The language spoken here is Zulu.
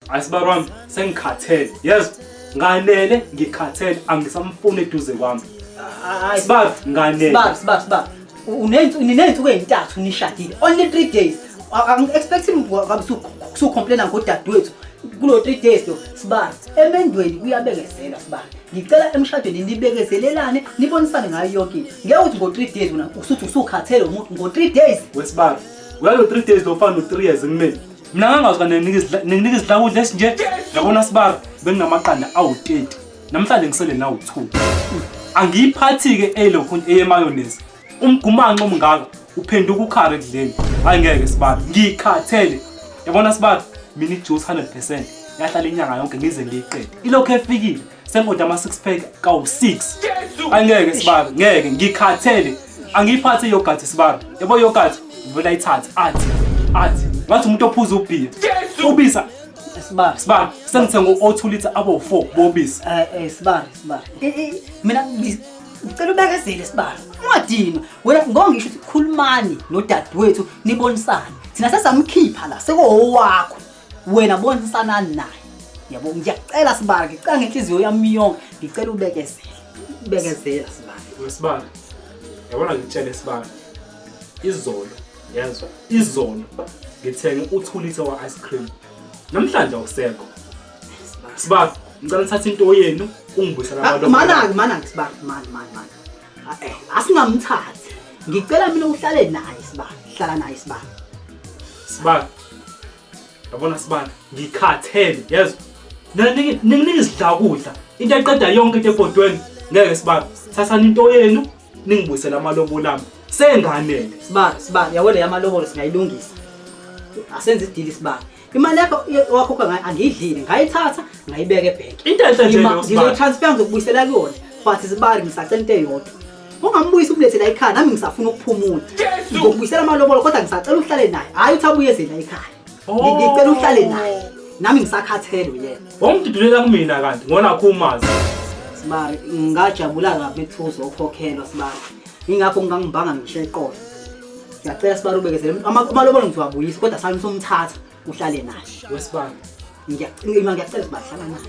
Hayi sibari wami sengikhathele. Yes. Nganele ngikhathele angisamfuni eduze kwami. Hayi Sibari nganele. Sibari, sibari, sibari. Niney'nsuku ey'ntathu nishadile. Only 3 days. Angi-expecting ngabe usucomplaina ngodadewethu kulo 3 days lo. Sibari, emendweni kuyabekezelwa, sibari. Ngicela emshadweni nibekezelelane, nibonisane ngayo yonke into. Ngeke uthi ngo-3 days wena usuthi usukhathele umuntu ngo-3 days. Wesibari. Uyalo 3 days lo ufana no 3 years kumina. Mina ngangazi kane nginika izidlakudla esinje. Yabona sibari benginamaqanda awu-30. Namhlanje ngisele nawu-2. Angiyiphathi-ke eyilokhu eye-mayonnaise. Umgumanxa omngaka uphenduka ukhari ekudleni. Hayi ngeke sibari, ngikhathele. Yabona sibari, mina i-juice 100% yahlala inyanga yonke ngize ngiyiqede. Ilokhu efikile sengoda ama-six pack kawu-6. Hayi ngeke sibari, ngeke ngikhathele. Angiyiphathi i-yogurt sibari. Yabo yogurt uvela ayithathe athi athi ngathi umuntu ophuza ubhiya. Ubisa Sibari. Sibari sengithenga o-2 litre abo-4 bobisi. Sibari, sibari. Mina ngicela ubekezele, sibari. Ungadinwa. Wena ngoba ngisho ukuthi khulumani nodadewethu nibonisane. Thina sesamkhipha la sekowakho. Wena bonisanani naye. Yabo ngiyacela sibari, ngicela ngenhliziyo yami yonke, ngicela ubekezele. Bekezela, sibari. Wesibari, yabona ngitshele sibari, izolo yezwa izolo ngithenge u-2 litre wa-ice cream, namhlanje awusekho. Sibari, ngicela nithathe into yenu ungibuyisela amalobolo. Mana-ke, mana-ke sibari, mana, mana, mana. Asingamthathi. Ngicela mina uhlale naye, sibari. Hlala naye, sibari. Sibari, yabona sibari, ngikhathele yezwa. Ninginika izidlakudla into eqeda yonke into ebhodweni. Ngeke sibari, thathani into yenu ningibuyisele amalobolo ami, senganele. Sibari, sibari, yabo le yamalobolo singayilungisa. Asenze i-deal, sibari. Imali yakho wakhokha ngayo angiyidlile, ngayithatha ngayibeka ebhenki. Into enhle nje leyo, sibari. Ngizotransfer, ngizokubuyisela kuyona. But sibari, ngisacela into eyodwa. Ungambuyisi umlethe la ekhaya, nami ngisafuna ukuphumula. Ngizokubuyisela amalobolo kodwa ngisacela uhlale naye. Hayi uthi abuye eze la ekhaya. Ngicela uhlale naye. Nami ngisakhathele uyena. Wamdudulela kumina kanti ngona khumazi. Sibari, ngingajabula kabi ekuthiwa uzokhokhelwa, sibari. Ingakho ngingangibanga ngisho eqolo. Ngiyacela sibari ubekezele. Amalobolo ngizowabuyisa kodwa sami somthatha uhlale naye. Wesibari. Ngiyacela, ngiyacela sibari, hlala naye.